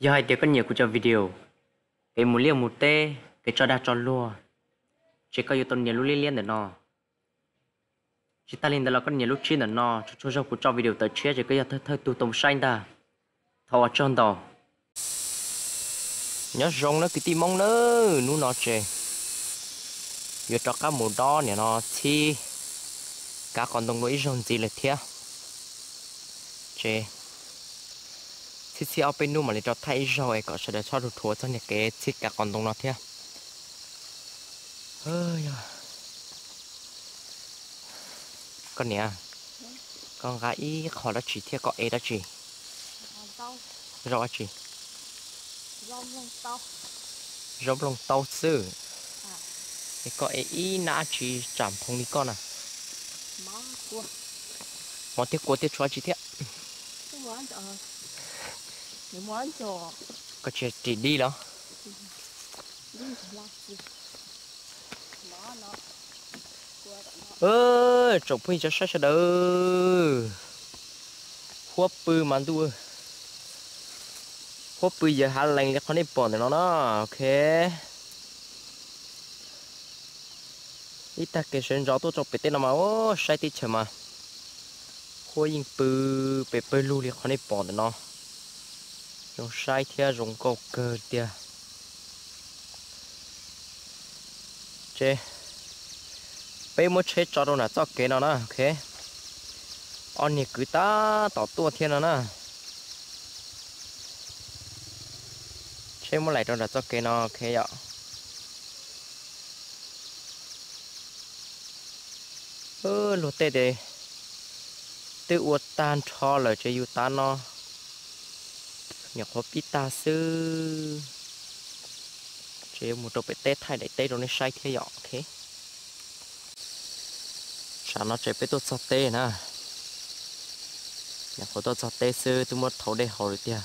Yog hais tias koj nyiam kuv cov video, kev mus liaj mus teb, kev tso dag tso luag, ces koj yuav tau nias lub liab liab ntawm no. Tsis tag li ntawd los koj nias lub tsib ntawm no, tsuas tsaug zog kuv tso video tawm tshiab ces koj yog thawj thawj tug tau saib ntag. Thov ua tsaug ntau. Nyob zoo nawb kwv tij Hmoob nawb, hnub no ces yuav rov qab mus dob niam no txhib kav qos ntoo dua ib zaug ntxiv lawm thiab. Ces txhib txhib ob peb hnub mam li rov thaij ib zaug es kom sawv daws txhob dhuav txog niag kev txhib kav qos ntoo no thiab. Koj niam, koj nqa ib qho dab tsi thiab koj ev dab tsi? Zaub dab tsi? Zaub nplooj taub xwb. Es koj ev ib nab tsi tsam nphoo li koj na? Mov thiab kua thiab tshuav tsi thiab? Koj tsis ris dib los? Tsoom phooj ywg cov saib sawv daws, huab pw mas ntuj, huab pw yawg hav lees li qhov nej pom ntawm no na. Ok, ib tag kev sawv ntxov tuaj rau pem teb no mas saib teb chaws mas huab yeej pw pes pawg lug li qhov nej pom ntawm no. Zoo saib thiab zoo nkauj kawg tiag. Ces peb muab tsheb tso rau nram txoj kev no na, ok. Ob niag kwv tab tom tuaj thiab no na. Tsheb muab laim rau nram txoj kev no, ok yom. Luag tej ces twb ua tag nrho lawm ces yus tav no nyuam qhuav pib tag xwb. Ces yuav mus rau pem teb thaij daim teb rau nej saib thiab yom, ok. Tsam no ces peb tuaj txog teb na. Nyuam qhuav tuaj txog teb xwb twb muab thau dej haus lawm tiag.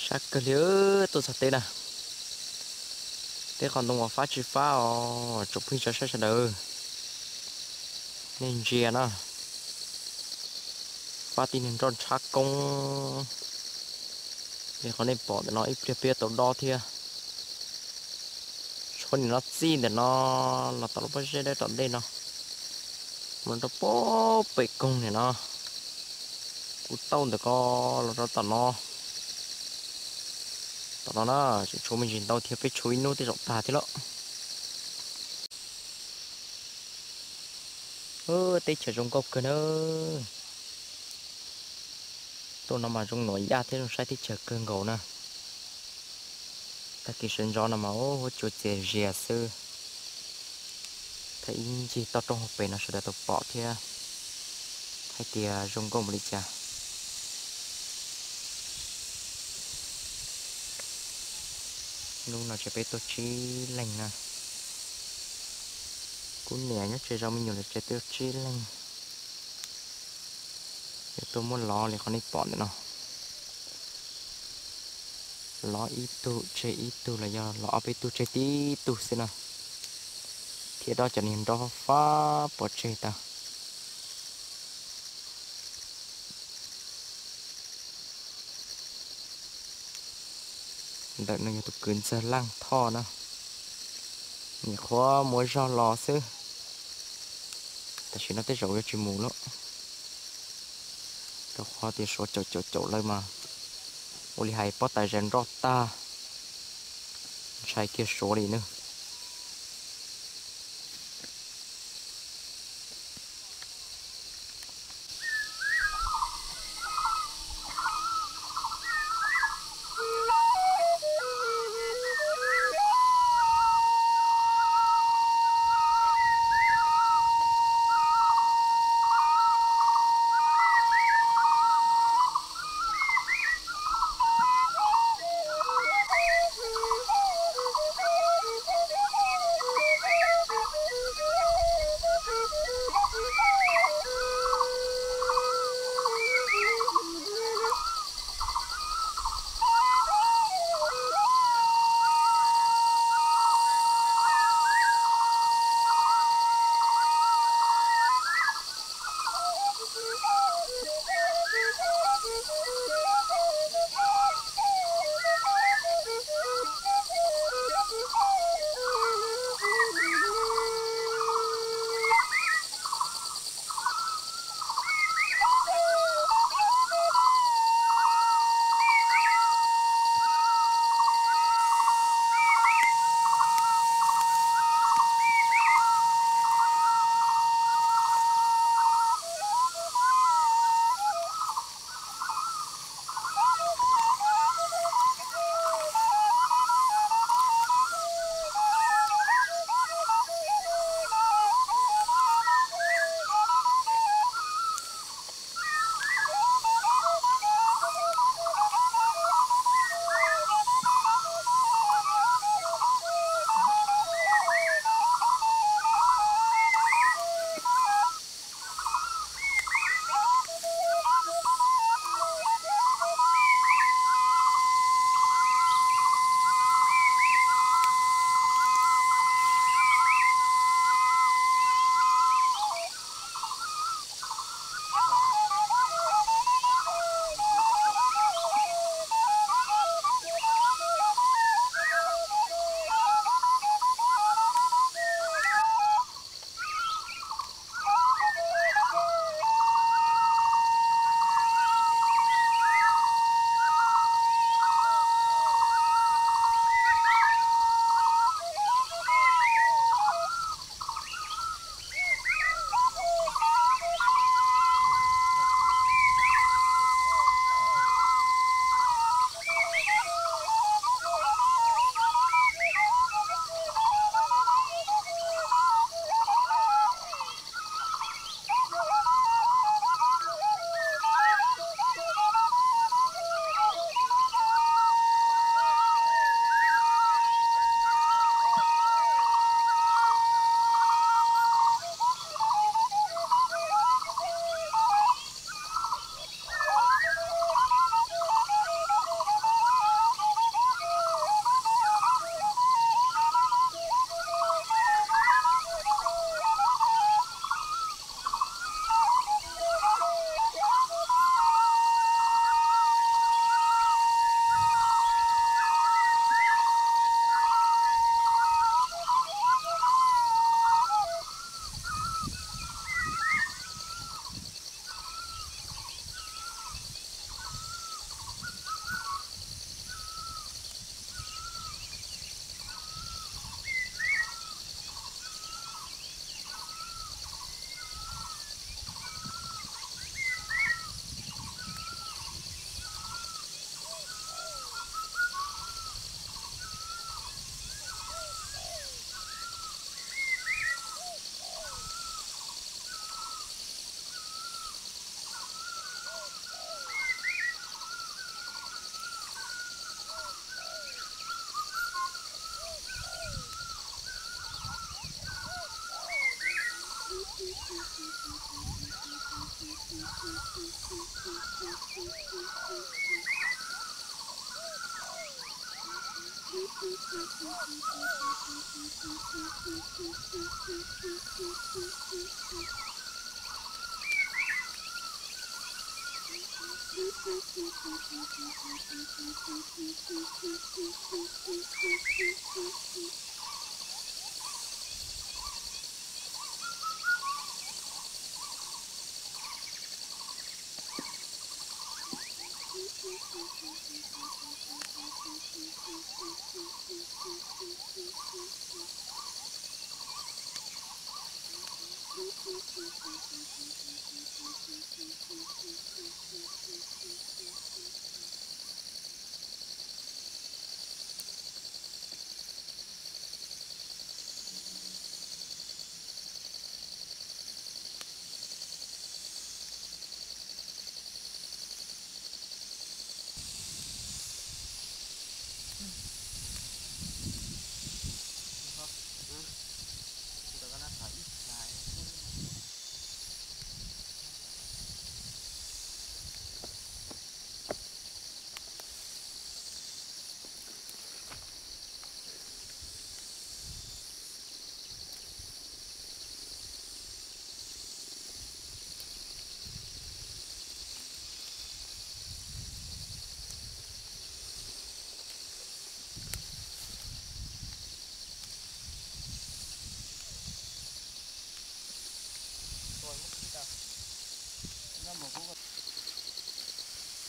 Sab kawg li, tuaj txog teb na. Teb qos ntoo uas fab tsis fab os tsoom phooj ywg tsoom saib sawv daws, nej ntsia na. Fab tib niag nroj ntshab koob li qhov nej pom ntawm no, ib pliag peb tau dob thiab. Tshuav nim no txij ntawm no los tom lub pob zeb dawb tom ntej no, mus rau pem koog nim no, kuv tauj ntawm ko los rau tom no. Tom no na, tseem tshuav me ntsis ntau thiab, peb tshuav ib hnub tej zaum tag thiab lauj. Teb chaws zoo nkauj kawg na. Tuaj no mas zoo nuam yaj thiab zoo saib teb chaws kawg nkaus na. Tag kis sawv ntxov no mas huab cua txias zias xwb. Thaij ib ncig toj roob hauv pes no sawv daws tau pom thiab hais tias zoo nkauj npaum li cas. Hnub no ces peb tuaj tsib leeg na. Kuv niam nyob tsev zov me nyuam lawm ces tuaj tsib leeg. Yuav tuaj muab lov li qhov nej pom ntawm no. Lov ib tug tseg ib tug los yog lov ob peb tug tseg tib tug xwb na. Thiab dob cov niag nroj fab pov tseg tag. Ntawm no yog tus kwv ntxawg Laaj Thoj na, nyuam qhuav muaj zog los xwb. Tam sim no tej zaum yuav tsis mus lawm, rau qhov tias Suav caum caum caum lawv mas ua li hais pob tais zais nroj tag, ntshai kiag Suav li na.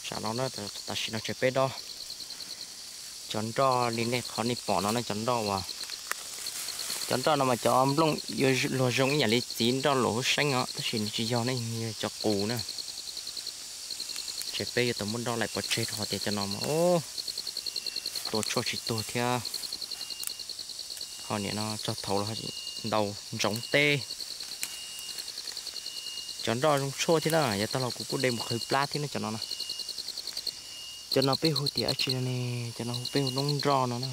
Tsam no na, tam sim no ces peb dob cov nroj li nej qhov nej pom no na, cov nroj uas, cov nroj no mas cov nplooj yuav luag zoo ib yam li txiv nroj luam hub seeb os, tab sis nws tsis yog ne, yog cov qus na. Ces peb yuav tau muab dob laim pov tseg rau qhov tias cov no mas tua tshuaj tsis tuag thiab. Ho nim no txog thaum los ntau ntsoov teb. Cov nroj zoo tshuaj thiab na, yav tag los kuv kuj de mus qhwv plab thiab na cov no na. Cov no peb hu tias dab tsi no ne, cov no hu peb hu noob nroj no na.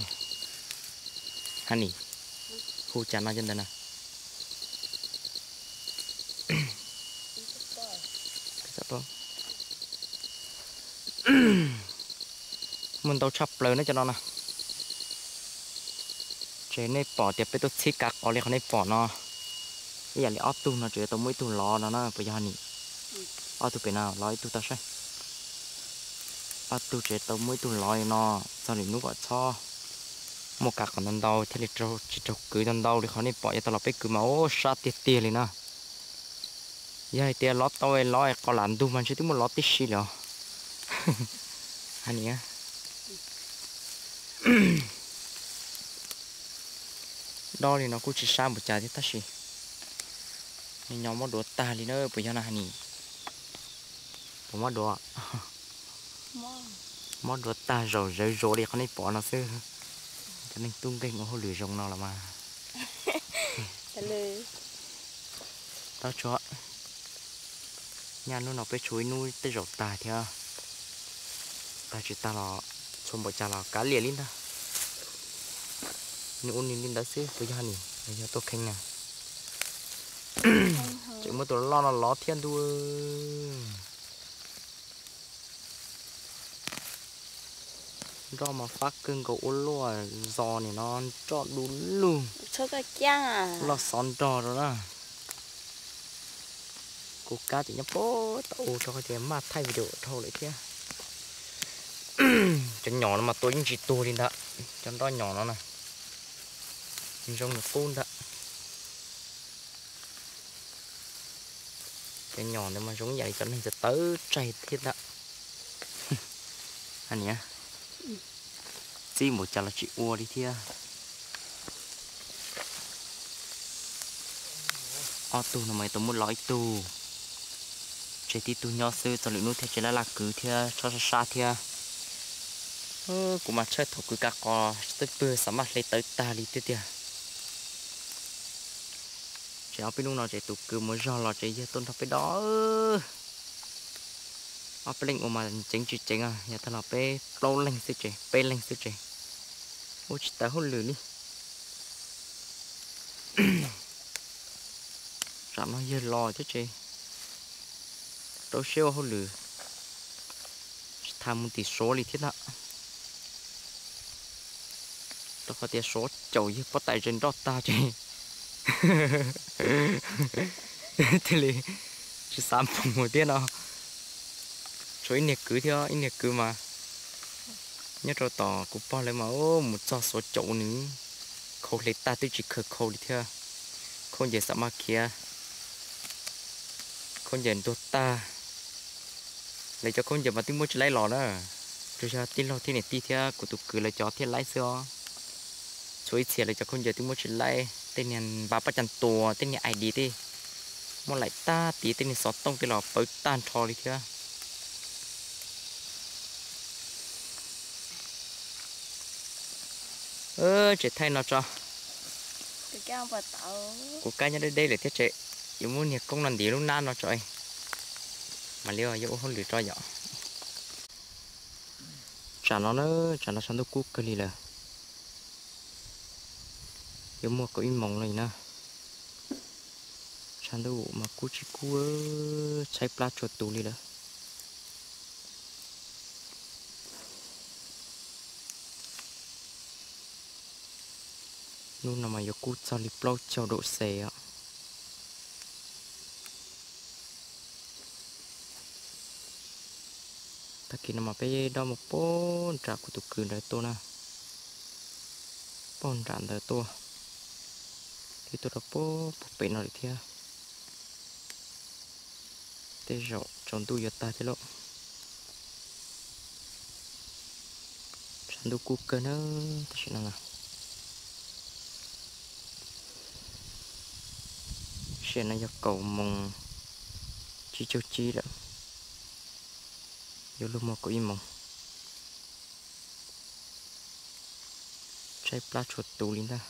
Honey, hu cas no cov ntawd na. Muaj ntau tshaj plaws na cov no na. Ces nej pom tias peb tuaj txhib kav qos li qhov nej pom no, ib yam li ob tug no tseem yuav tau muaj ib tug lov no na, puas yog ni? Ob tug pem no lov ib tug tau saib. Ob tug tseem tau muaj ib tug lov li no, txog lwm hnub kom txhob muaj kav qos ntau ntau thiaj li tsis raug kwv ntau ntau li qhov nej pom yav tag los peb kwv mas ua sab tiag tiag li na. Yog hais tias lov tau lov qos lam ntug mas ntshe twb muaj lov tib si li os. Hais niam, dob li no kuj tsis sab npaum cas thiab tab sis nws nyo mob duav tag li na, puas yog na hais niam? Puas mob duav? Mob duav tag zaum zawv zuav li qhov nej pom no xwb. Cov neeg tub nkeeg ua hauj lwm zoo no los mas. Tab tsuav nyaj hnub no peb tshuav ib hnub tej zaum tag thiab. Tag tsis tag los tshuav npaum cas los kav liam li ntag. Nws ua nws li ntawd xwb, puas yog ni? Yog tuaj kheej na. Tseem muab tus loj no lov thiab ntuj. Nroj mas fab kawg nkaus ua luaj zos nim no nroj du lug. Loj xov nrog rau na. Kuv kab tseem nyob puag tom u rau qhov tias maj thaij video dhau lawm thiab. Cov nyom no mas tua yeej tsis tuag li ntag. Cov nroj nyom no na, zoo nws qub ntag. Cov nyom ntawd mas zoo ib yam li cov neeg txawv tawv tsaig thiab ntag. Hais niam, txib npaum cas los tsis ua li thiab. Ob tug no mas yuav tau muab lov ib tug, tseg tib tug nyob xwb, txog lwm hnub thiaj tsis laj laj kwv thiab, tshob sab sab thiab. Kuv mas tshaj thaum kwv kav qos xwb pwg xav maj hle tawv tag li tiag tiag. Ces ob peb hnub no ces tus kwv mus zog los ces yawg tuaj nrog peb dob. Ob peb leeg ua mas ceev tsis ceev, yav tag los peb plaub leeg xwb ces, peb leeg xwb ces ua tsis tawm hauj lwm li. Tam no yawg los thiab ces rau siab ua hauj lwm, tsis tas mus tim Suav li thiab ntag. Rau qhov tias Suav caum yawg pob tais ze nroj tag ces thiaj li tsis xav mus thiab no. Tshuav ib niag kwv thiab, ib niag kwv mas nyob rau tom kuv pog lawv mas mus txog Suav caum nws khau hle tag twb tsis khaws khau li thiab. Khaub ncaws xam maj khiav, khaub ncaws ntuag tag. Lawv cov khaub ncaws mas twb muab tsis laib los na, tsuas yog tij laug thiab niam tij thiab kuv tus kwv lawv cov thiaj laib xwb os. Txhua ib txhia lawv cov khaub ncaws twb muab tsis laib, tej niag npav paj cas tua, tej niag I D tej muab laim tag tid, tej niag xov tooj tej los pawv tag nrho li thiab. Tseem thaij no tso. Kuv kab nyob deb deb lawm thiab tseem yuav muab niag koob no ntiv lub nab no tso, mam li yuav ua hauj lwm tso yom. Tsam no na, tsam no tshav ntuj kub kawg li lawm. Yuav muaj kaum ib moos li na. Tshav ntuj mas kub tsis kub, tshaib plab tsuag tus li lawm. Hnub no mas yuav kub txog li plaub caug dau xes os. Tag kis no mas peb dob mus pog nram kuv tus kwv ntawd tuaj na, pog nram ntawd tuaj, twb tuaj rau pog puag pem no lawm thiab. Tej zaum tsaus ntuj yuav tag thiab lauj. Tshav ntuj kub kawg na, tam sim no na. Sim no yog kaum moos tsib caug tsib lawm, yuav luag muag kaum ib moos. Tshaib plab tsuag tus li ntag.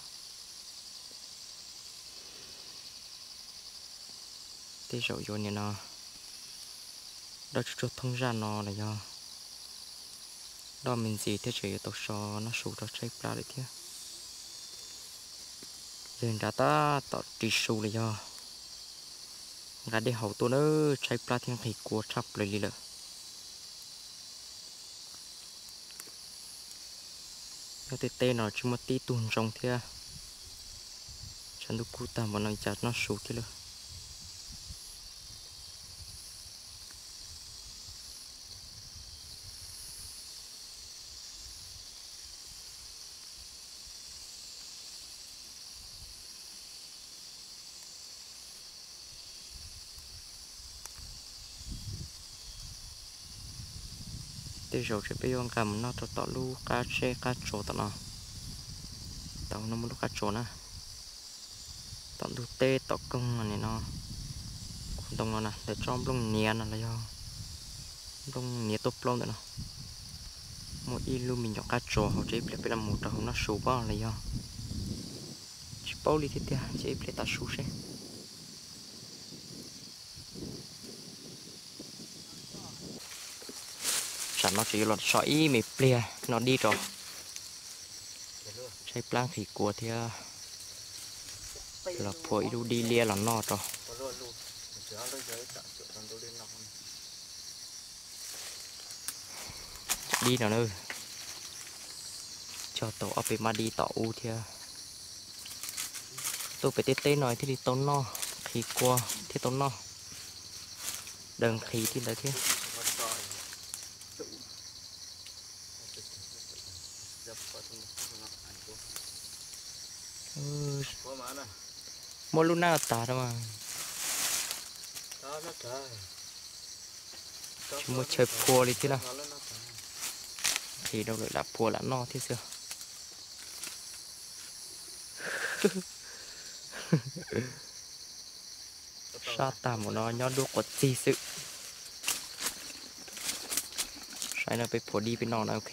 Tej zaum yuav nim no dob tsuag tsuag thooj zaj no los yog dob me ntsis thiab tseem yuav tau so noj su rau tshaib plab lawm thiab. Yog nrad tab tom ris su los yog nqa dej haus tuaj na, tshaib plab thiab nqhis kua tshaj plaws li lawm. Nyob tej teb no tsis muaj tib tug ntsoov thiab. Tshav ntuj kub tag npaum no cas noj su thiab lauj. Tej zaum ces peb yuav nqa mus noj rau tom lub qab tsheb qab tsuas tom no, tom no muaj lub qab tsuas na. Tom ntug teb tom koog no nim no, ntoo no na, ntawm tsob nplooj niav no los yog nplooj niav tuaj plaub ntawm no, muaj ib lub me nyuam qab tsuas hauv, ces ib pliag peb los mus rau hauv noj su pob los yog tsis paub li thiab tiag, ces ib pliag tav su seb. Tsam no tseem yuav los so ib me pliag noj dib rau, tshaib plab nqhis kua thiab, los phua ib lub dib liab los noj rau. Dib no na, cog tau ob peb mab dib tom ub thiab. Tuaj pem tej teb no thiaj li tau noj, nqhis kua thiaj tau noj, daws nqhis thiab ntawd thiab. Muab lub nab tag rau mas tsis muaj chaw phua li thiab na. Nqhis rau lawm lam phua lam noj thiab xwb. Sab tag mus no nyob dua quav txig xwb. Saib no peb phua dib peb noj na, ok.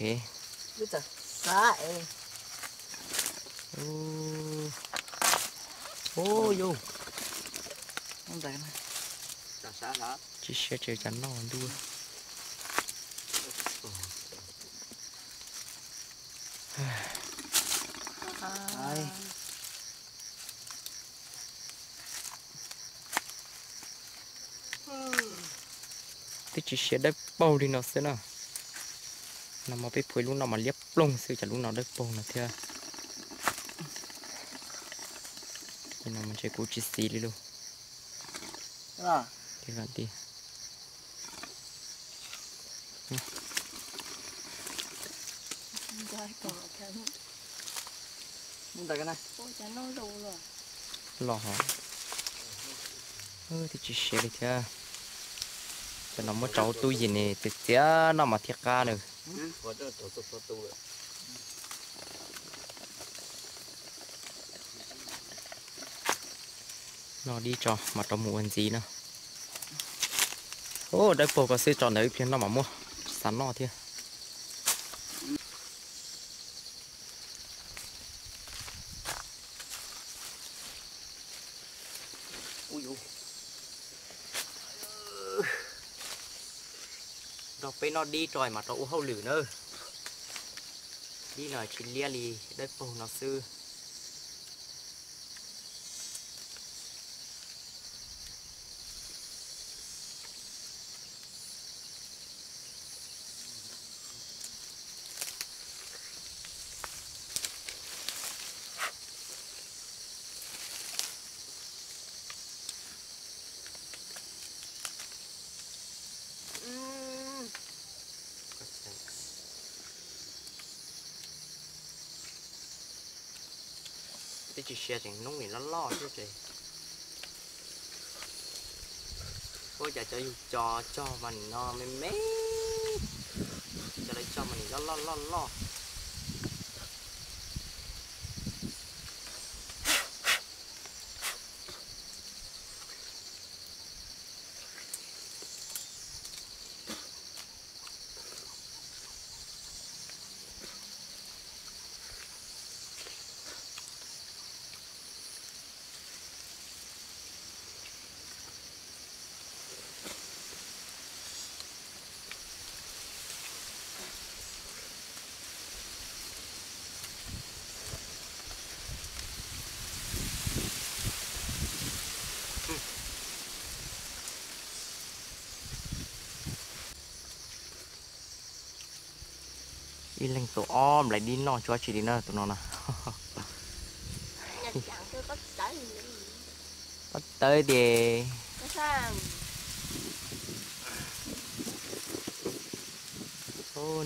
Tsis siab tsev cas noj ntuj. Twb tsis siav dawb paug li no xwb na. No mas peb phuam ib lub no mas liab ploog xwb, cov lub no dawb paug no thiab. No mas ntshe kuv tsis xis li lauj. Los hos, twb tsis siav li thiab. Cov no muab tso hauv tub yees ne, txiav txiav noj mas thiaj qab na. Noj dib tso mas rov mus ua ntxiv no. Dawb paug ko xwb, tso ntawd ib pliag noj mas muaj, tsis xav noj thiab. Nrog peb noj dib tso mas rov ua hauj lwm na. Dib no tsis liab li, dawb paug no xwb. Twb tsis siav tseem noob nim loj loj thiab ces. Ua cas cov yus cog cog mas nim no me me, cov lawv cog mas nim loj loj loj loj. Ib leeg tau ob nplais dib noj tsis ua tsi li na tus no na. Pob tawb tias,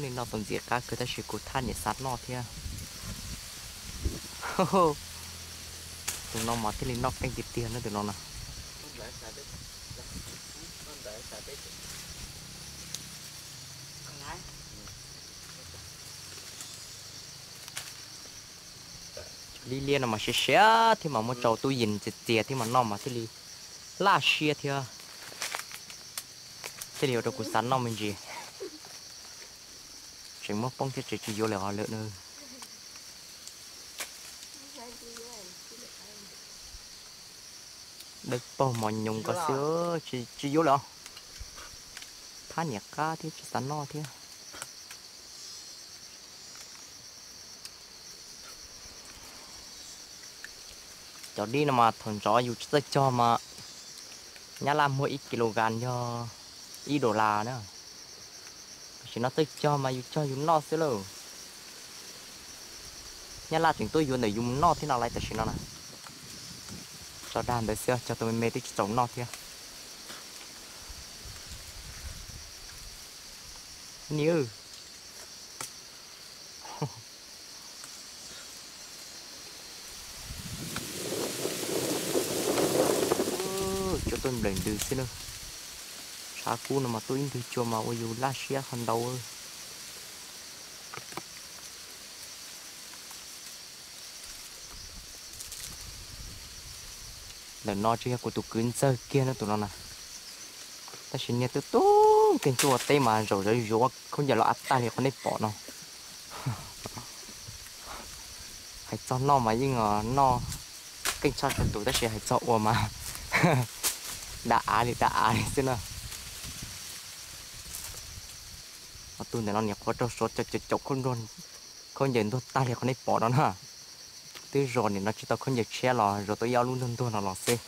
nej noj tau ntxiv qab kawg tab sis kuv thaj niam xav noj thiab. Tus no mas thiaj li noj qeej tiag tiag na tus no na. Cov dib liab no mas siav siav thiab mas muab tso tub yees txias txias thiab mas noj mas thiaj li laj siab thiab, thiaj li ua rau kuv xav noj me ntsis. Tseem muab poob thiab tseem tsis yuav lawm os lawm na. Dawb paug mos nyoos ko xwb, tsis yuav lawm os. Thab niam qab thiab tsis xav noj thiab. Cov dib no mas thaum ntxov yus tsis txawj cog mas Nyab Laj muag ib kilogram yog ib dollar na. Tam sim no txawj cog mas yus cog yus noj xwb lauj. Nyab Laj tseem tuaj yuav ntawm yus mus noj thiab no lawm tam sim no na. Tso dag ntawd xwb, cog tus me me twb tsis txaus noj thiab. Niam, cua tuaj nplawm ntws xwb na. Tshav kub no mas tuaj ib ntwg cua mas ua yus laj siab qhov ntau. Ntawm no tsis yog kuv tus kwv ntxawg kiag no tus no na. Tab sis niag tub tub nkeeg tuaj ua teb mas zaum zaum yuav ua khaub ncaws los av tag li qhov nej pom no. Hais txog noj mas yeej noj keej tshaj txhua tus tab sis hais txog ua mas dav av li dav av li xwb na. Ho tus ntawm no niam qhuav rau suav caum caum caum khaub ncaws ntuag tag li qhov nej pom no na. Twb zos nim no tsis tau khaub ncaws tshiab los zos tau ib ob lub ntuag ntuag no los xwb.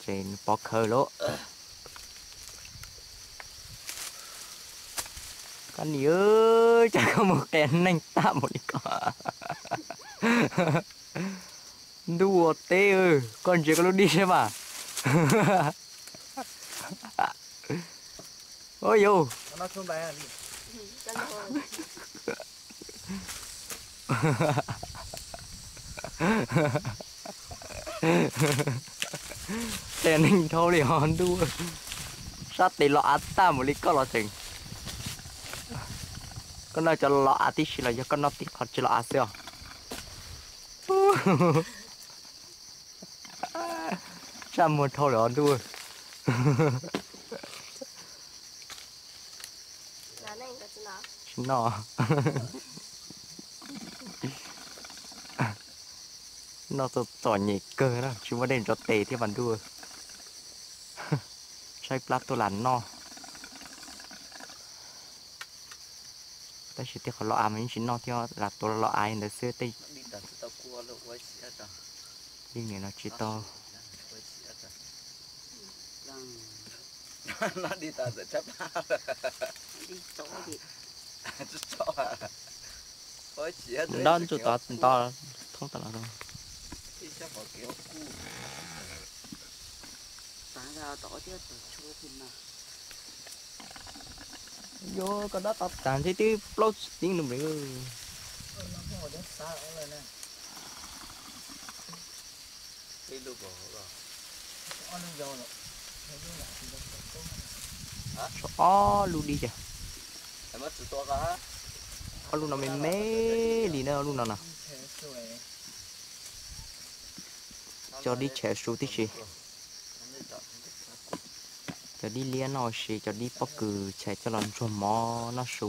tes nws pov khawv lawm. Koj niam, cas koj mus qia neeg tag mus li ko. Ntuj ua teb, koj ntsia koj lub dib seb mas. Ua yus, qia neeg dhau li os ntuj. Sab tes los av tag mus li koj los tseem. Koj noj cov los av tib si los yog koj noj tib qho tsis los av xwb os? Tsaj muag dhau lawm os ntuj. Tsis noj. Noj txom txom nyem kawg na, tsis muaj dej ntxuav tes thiab mas ntuj. Tshaib plab tuaj lam noj. Tab sis tej qhov los av mas yeej tsis noj thiab, lam tuav los av li ntawd xwb tej. Li nim no tsis tau. Nto ntsuj tod nto thoob tod los. Yuav koj dab tau tas ntshe twb plaub tsis tib nus nplis. Tshuav ob lub dib cas. Ob lub no me me li na, ob lub no no. Cov dib chav su tib si. Cov dib liab noj ua si, cov dib pob kws chav coj los ntxuag mov noj su.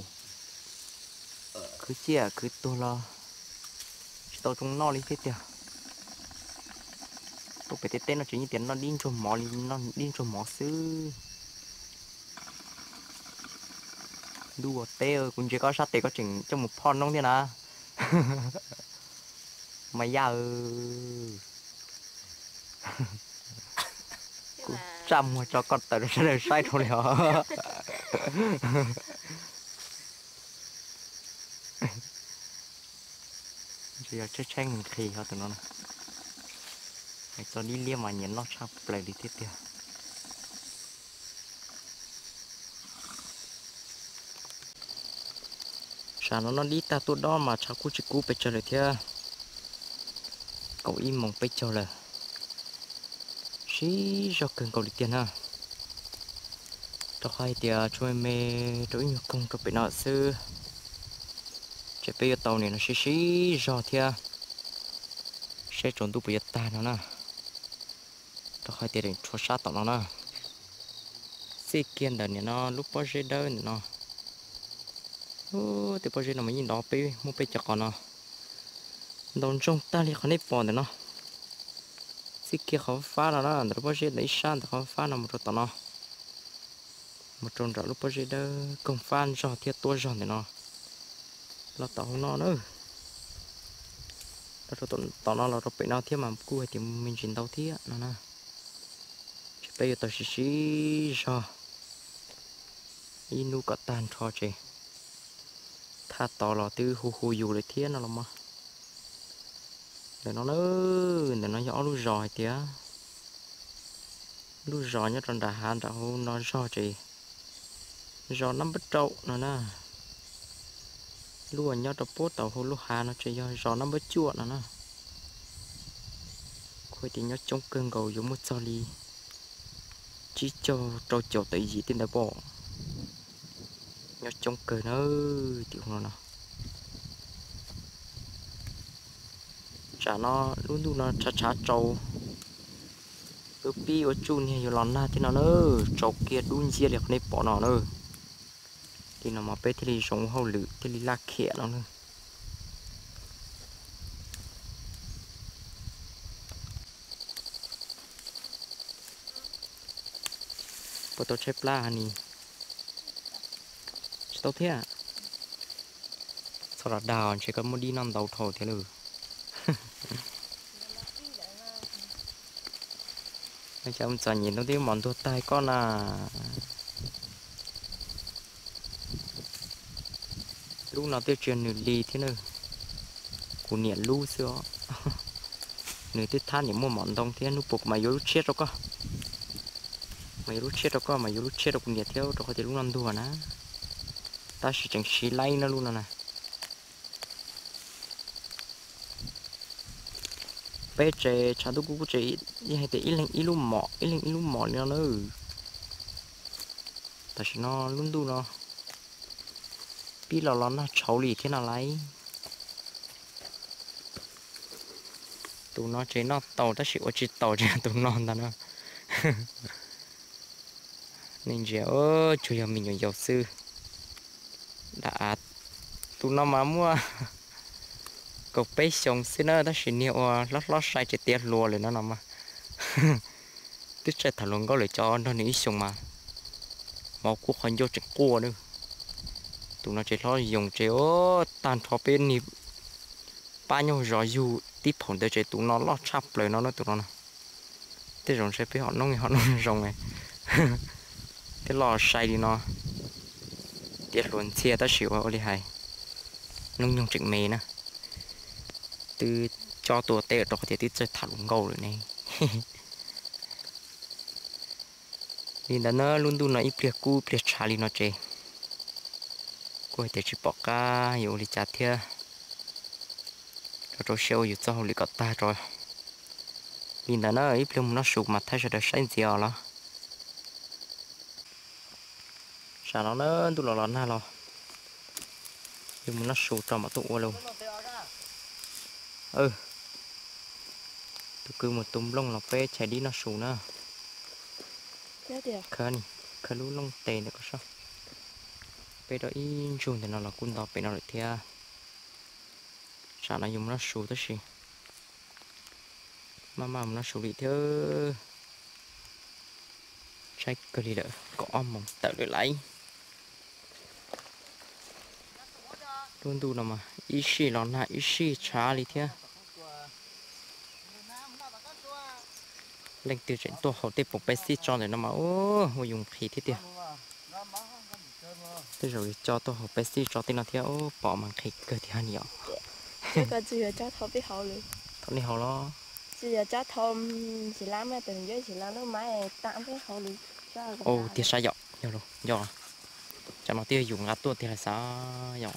Khwv ciaj khwv tuag los tsis tau zoo noj li thiab tiag. Tuaj pem teb teb no tseem yeej tias noj dib ntxuag mov li, noj dib ntxuag mov xwb. Ntuj ua teb, kuv ntsia koj sab tes koj tseem coj mus phoj noob thiab na. Mas yaj, kuv tsaj muag tso koj tawm rau sawv daws saib dhau li os. Ntshe yog tshaib tshaib nqhis ho tus no na. Hais txog dib liab mas nyiam noj tshaj plaws li thiab tiag. Tsam no noj dib tag tuaj dob mas tshav kub tsis kub pes tsawg lawm thiab. Kaum ib moos peb caug lawm. Siv zog kawg nkaus li tiag na. Rau qhov hais tias tshuav me me rau ib nyuag koog rau pem no xwb. Ces peb yuav tau nim no siv siv zog thiab. Seb tsaus ntuj puas yuav tag no na. Rau qhov tias rhuav sab tom no na. Txij kiag ntawm nim no lub pob zeb dawb ntawm no. Tej pob zeb no mas yeej ntov peb muaj peb cov qos no. Ntaus ntsoog tag li qhov nej pom ntawm no. Txij kiag qhov fab no na, ntawm lub pob zeb ntawm ib sab ntawm qhov fab no mus rau tom no. Mus rau nram lub pob zeb dawb koog fab zog thiab tuab zog ntawm no. Los tom hauv no na. Los rau tom no los rau pem no thiab mas kuj hais tias me ntsis ntau thiab no na. Ces peb yuav tau siv siv zog ib hnub kom tag nrho ces thaj tod los twb hu hu yus lawm thiab no los mas. Ntawm no na, ntawm no yog ob lub zos hais tias, lub zos nyob rau nram hav nram hauv no zog ces zos nab npawb rau no na. Lub uas nyob rau puag tau hauv lub hav no ces yog zos nab npawb cuaj no na. Kuj tias nyob coob kawg nkaus yuav muaj txog li tsib caug rau caum tawm yim tej ntawd pom. Nyob coob kawg na, tim no no. Tsam no lub ntuj no tshav tshav tsaus, wb pib ua tsuj niag yuav los nag thiab no na, tsaus kiag dub nciab li qhov nej pom no na. Li no mas peb thiaj li zoo ua hauj lwm thiaj li laj khiam no na. Puas tau tshaib plab ha ni? Tsis tau thiab. Txhob los dag ntshe koj muaj dib noj ntau dhau thiab lauj. Cas mus txom nyem ntoo twb mov ntuag tag koj na. Lub no twb tsis yog nws li thiab na, kuv niam lub xwb os. Nws twb thab niam muaj mov ntoo thiab, hnub puas kuv mam yuav lub tshiab rau koj. Mas yuav lub tshiab rau koj, mas yuav lub tshiab rau kuv niam thiab, rau qhov tias lub no ntuag na. Tab sis tseem siv laib na lub no na. Peb tsev tshav ntuj kub kub tsev, hais tias ib leeg ib lub mom, ib leeg ib lub mom li no na. Tam sim no lub ntuj no pib los los nag tshauv li thiab no lauj. Tus no tsev noj tau tab sis ua tsis tau tsev tus no ntag na. Nej ntsia, tsuas yog me nyuam yaus xwb. Dab av, tus no mas muaj kaum peb xyoos xwb na, tab sis niag uas hlob hlob sai tsev tiav hluas lawm no no mas twb txawj tham hluas nkauj lawm, cov nrog nws ib xyoos mas mov kub qhov ncauj tseem quaj na. Tus no tsev hlob yoos tsev, tag nrho peb niag pab nyob zov yug tib phaum ntawd tsev, tus no loj tshaj plaws no na tus no. Tej zaum ntshe peb hom noob hom noob zoo thiab loj sai li no. Tiav hluas ntxhias tab sis ua li hais, hnub nyoog tseem me na. Twb cob tuaj teb rau qhov tias twb txawj tham hluas nkauj lawm ne. Li ntawd na, lub ntuj no ib pliag kub ib pliag tshav li no ces kuj hais tias tsis pom qab yuav ua li cas thiab. Rau rau siab ua yus txoj hauj lwm kom tag rau. Li ntawd na, ib pliag mus noj su mas thaij sawv daws saib ntxiv os los. Tsam no na ntuj los los nag los, yuav mus noj su rau mam tuaj ua lauj. Tus kwv mus tu nplooj los peb chais dib noj su na. Khawb lub looj tes ntawm ko soj. Peb rau ib ntsug ntawm no los kuj nto pem no lawm thiab. Tsam no yuav mus noj su tab sis maj maj mus noj su li thiab. Tshaib kawg li lawm, kaum ob moos tawm lawm lauj. Lub ntuj no mas ib sij los nag ib sij tshav li thiab. Leej twg tseem tuaj haus tej poom peb xij tso ntawm no mas ua yus nqhis thiab tiag. Tej zaum yus coj tuaj haus peb xij tso tej no thiab, pom mas nqhis kawg tiag ni os. Thaum nej haus los. Tiag saib yom, yog, cov no twb yog yus nqa tuaj tiag los xav yom.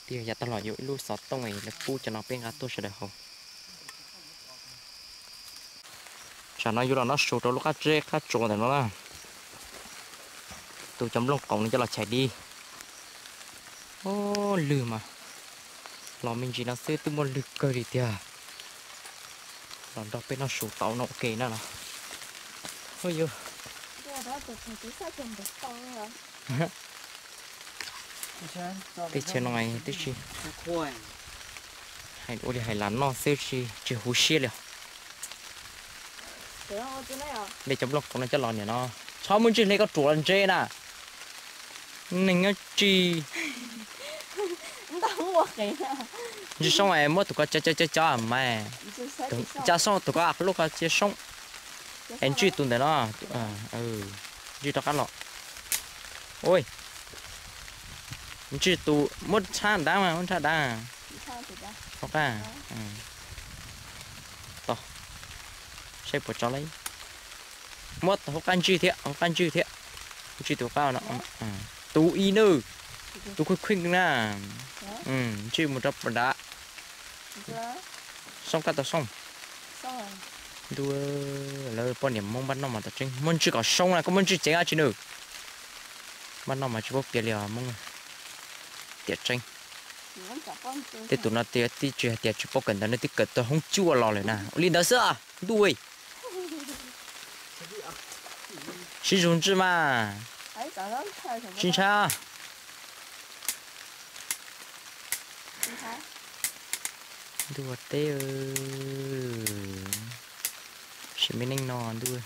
Twb yog yav tag los yus ib lub xov tooj lawv pub cov no peb nqa tuaj sawv daws haus. Tsam no yuav los noj su rau lub qab tseb qab tsua ntawm no na. Tus cov nplooj qoom no coj los chais dib. Lwg mas los me ntsis no xwb twb muaj lwg kawg li tiag. Los nrog peb noj su tau no ua ke na los. Teb chaws no twb tsis, hais ua li hais lam noj xwb tsis huv siab li. Nej cov nplooj qoom no coj los niam no, txhob muaj ntsis hle koj ruam los ntse na. Neeg nyob tsis, ntsis soob es muab tus ko cov cov cov cov mas, cas soob tus ko lub ko cia soob. Es ntsij tus ntawm no, ntsij rov qab los. Ua, ntsij tus muab tshab nrad mas, muab tshab nrad. Hauv qab, to, saib puas tso lauj. Muab hauv qab ntsij thiab, hauv qab ntsij thiab. Ntsij tus qab no, tus i na, tus khuj khuj na. Ntsij mus rau puag nrad. Soob koj tau soob. Ntuj, lawv poj niam Hmoob npaj noj mas tom tseeb, muab ntsij kom soob na, koj muab ntsij ceev dab tsi nws. Npaj noj mas tsis paub piav li os Hmoob. Tiam tseeb, tej tus no tias tib tsis hais tias tsis paub kawm ntawv, nws twb kawm tau hoob cuaj los lawm na, ua li ntawd xwb ntuj. Sib zug ntsij mas, tsis ntshai. Ntuj ua teb, sim me neej no ntuj,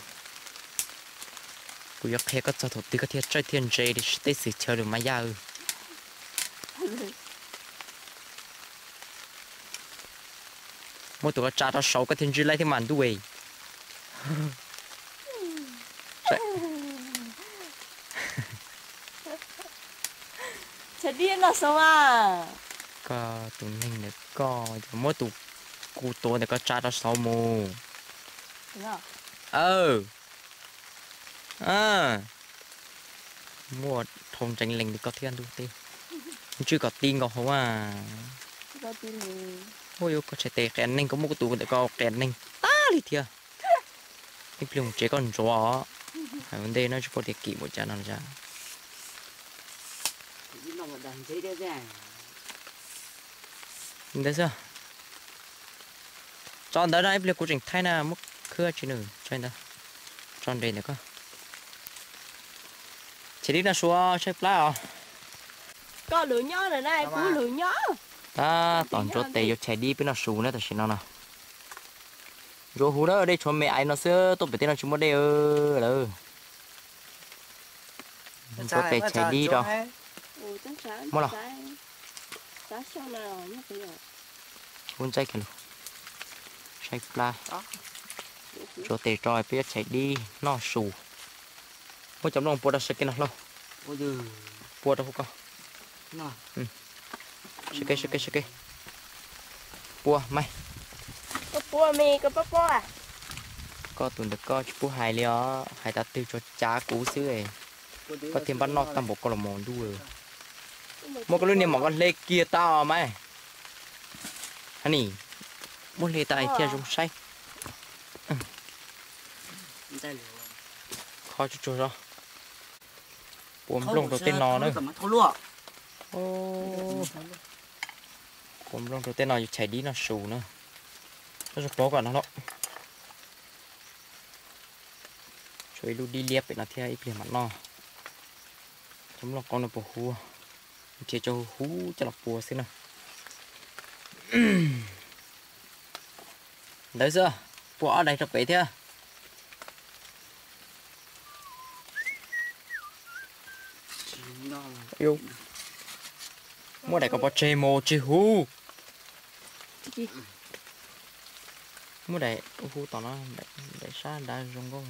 kuv yuav qhia koj txog thaum twg koj thiaj txawj thiaj ntse li, teb xwm chaw lus mas yaj. Muab tus ko tsa rau saud koj thiaj ntsij laib thiab mas ntuj. Tshav dib no xwb mas. Koj tus neeg ntawm koj, muab tus kuv tuav ntawm koj tsa rau saud mus. Aw, muaj dhau ntsees lees li koj thiab ntuj teb. Ntswj kom ti nkaus hauv a. Ua yuav koj tshais tes qias neeg, koj muab kuv tus ntawm koj qias neeg tag li thiab. Ib pliag mus tsev koj ntsuav. Hais ua ntej no tsis paub tias kim npaum cas no los. Ntawd xwb. Tso ntawd no ib pliag kuv tseem thaij na, muab khwb tsis nws tso ntawd. Tso nres ntawm koj. Chais dib no su saib plab os. Koj lwm nyob na, kuv lwm nyob. Tab tom ntsuav tes yuav chais dib peb noj su na tam sim no no. Ntsuav huv na, dej tshuav me ais no xwb, tuaj pem teb no tsis muaj dej lawm. Ntsuav tes chais dib rau. Muab los. Ub ntsaib kiag lus. Saib plab. Ntsuav tes tso peb yuav chais dib noj su. Muab cov nplooj pua rau sawv kev no Hlau. Pua rau hauv koj. Sawv kev, sawv kev, sawv kev. Pua mas. Koj tus ntawm koj tsis pub hais li os, hais tas twg tsuas cav kuv xwb. Koj thiaj npaj noj tag npaum koj los mus ntuj. Muab koj lub niag mom koj hle kiag tau mas. Ha nim, muab hle tau thiaj zoo saib. Kho tsuag tsuag zog. Pua nplooj rau tej no na. Pua nplooj rau tej no yuav chais dib noj su na. Noj su pov kom no no. Tshuav ib lub dib liab pem no thiab, ib pliag mam noj. Cov nplooj qoob no puas huv, nrhiav cov huv huv coj los pua xwb na. Ntawd xwb, pua ob daim rau pem thiab. Muab daim ko pov tseg mus tsis huv. Muab daim hu tom no, daim sab nrad zoo nkauj.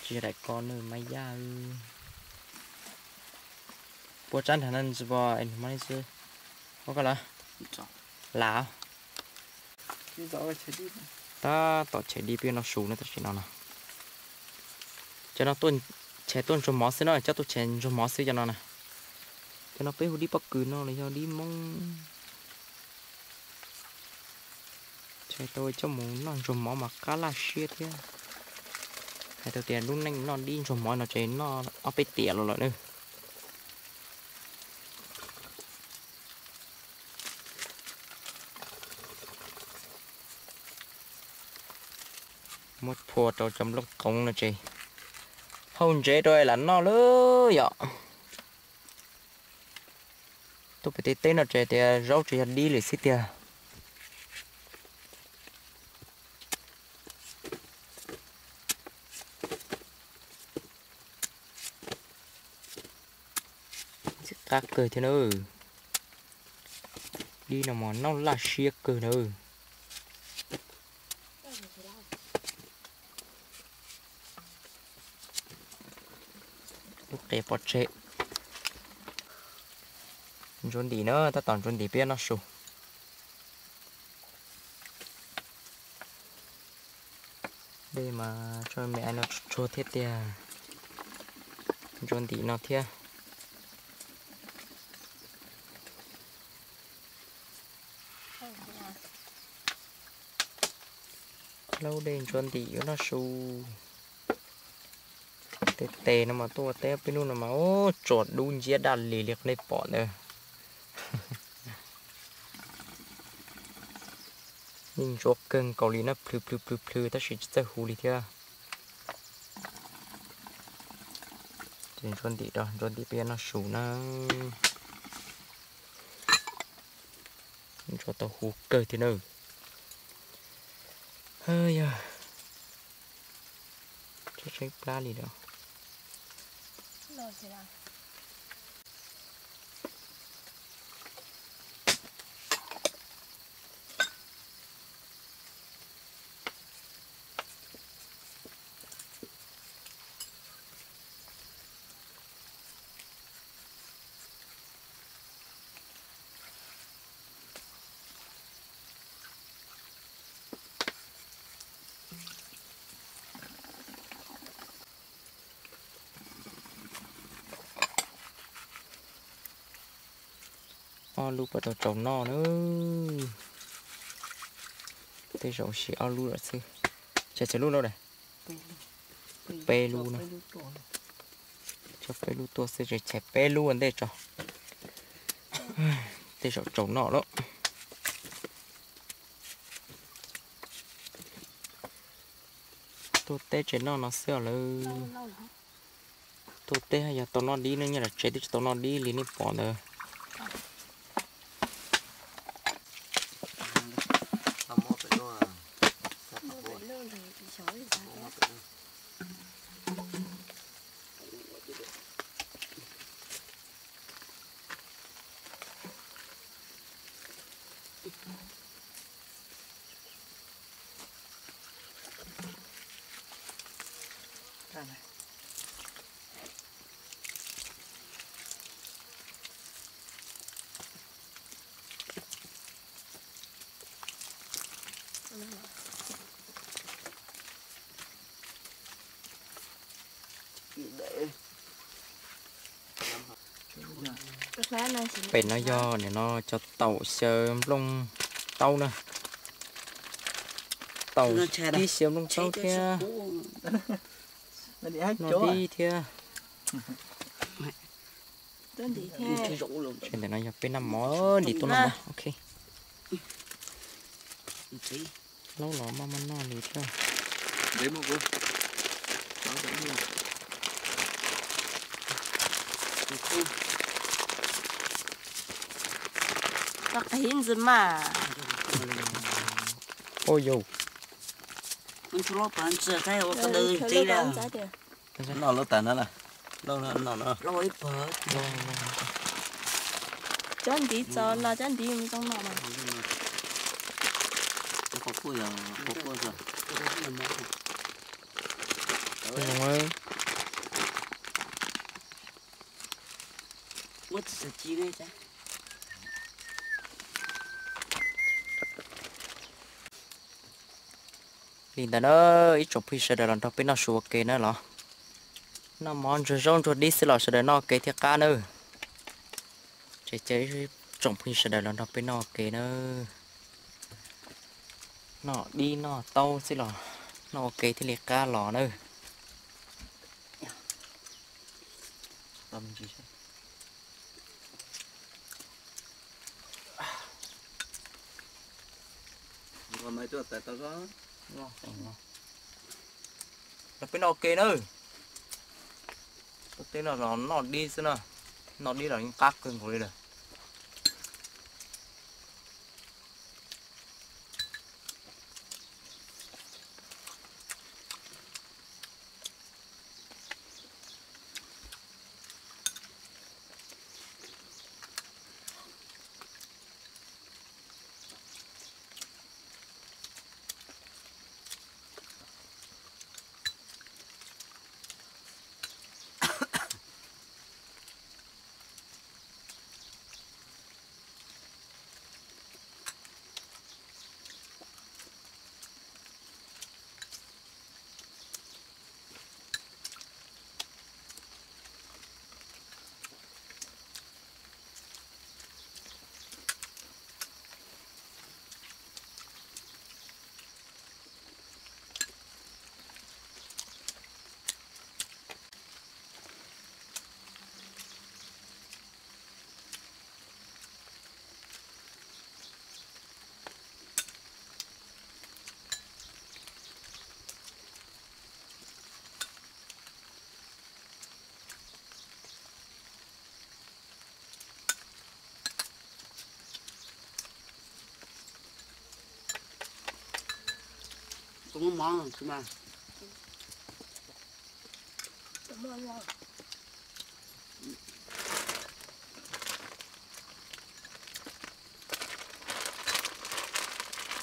Tsis yog daim ko nws mas yaj. Pua tsab nrad no ntsis pom es nws mas li xwb. Ua koj lawm. Lam. Tab tom chais dib peb noj su no tam sim no no. Cov no tuaj chais tuaj ntsuag mov xwb no, cov tuaj chais ntsuag mov xwb cov no na. Cov no peb hu dib pob kws no los yog dib Hmoob. Tshais tau coj mus noj ntsuag mov mas qab laj siab thiab. Hais tau tias lub neej noj dib ntsuag mov no ces noj ob peb tiam los lawm na. Muab phua rau cov nplooj qoov no ces hau ntsev rau lam noj lawm yom. Tuaj pem tej teb no ces tias zaub tsuas yog dib lawm xwb tiag. Txim qab kawg thiab na. Dib no mas noj laj siab kawg na. Lub qe pov tseg. Ntsuav ntim na, tab tom ntsuav ntim peb noj su. Dej mas tshuav me ais no tsuag tsuag thiab tiag. Ntsuav ntim no thiab. Hlaub dej ntsuav ntim yuav noj su. Tes tes no mas tuaj ua teb peb hnub no mas ub tsuas dub nciab daj li li qhov nej pom ntawd. Yeej ntsuav kawg nkaus li na, plhws plhws plhws plhws tab sis tsis txawj huv li thiab. Ces ntsuav ntim, ntsuav ntim peb yuav noj su na. Ntsuav tau huv kawg thiab na. Yog tseeb plab li lawm. Ob lub puas tau tsaus noj na. Tej zaum siv ob lub lawm xwb. Tseg tsawg lub lawm? Peb lub na. Tso peb lub tuaj xwb, tseg peb lub ua ntej tso. Tej zaum tsaus noj lawm. Tuaj teb tsev noj no xwb lawm. Tuaj teb yog tau noj dib ne, nyob lawm tsev twb tsis tau noj dib li nej pom ntawd. Pem no yog nim no cov taum xyaw nplooj taub na. Taum tib xyaw nplooj taub thiab. Noj dib thiab. Ntawm no yog peb noj mov, ntim tuaj noj mov, ok. Laub los maj maj noj li thiab. Ua yau. Noj lub tas na, noj no. Cov ntiv txos los cov ntiv zoo no. Li ntawd na, ib tsoom phooj ywg sawv daws los nrog peb noj su ua ke na los. Noj mov ntsuag zaub ntsuag dib xwb los sawv daws noj ua ke thiaj qab nawb. Ces cia ib tsoom phooj ywg sawv daws los nrog peb noj ua ke nawb. Noj dib noj taub xwb los noj ua ke thiaj li qab los nawb. Los peb noj ua ke nawb. Tej no los noj dib xwb na. Noj dib los yeej qab kawg nkaus li lawm.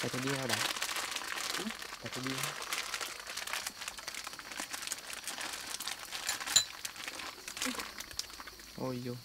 Tais tus dib hos daim, tais tus dib. Ua yus.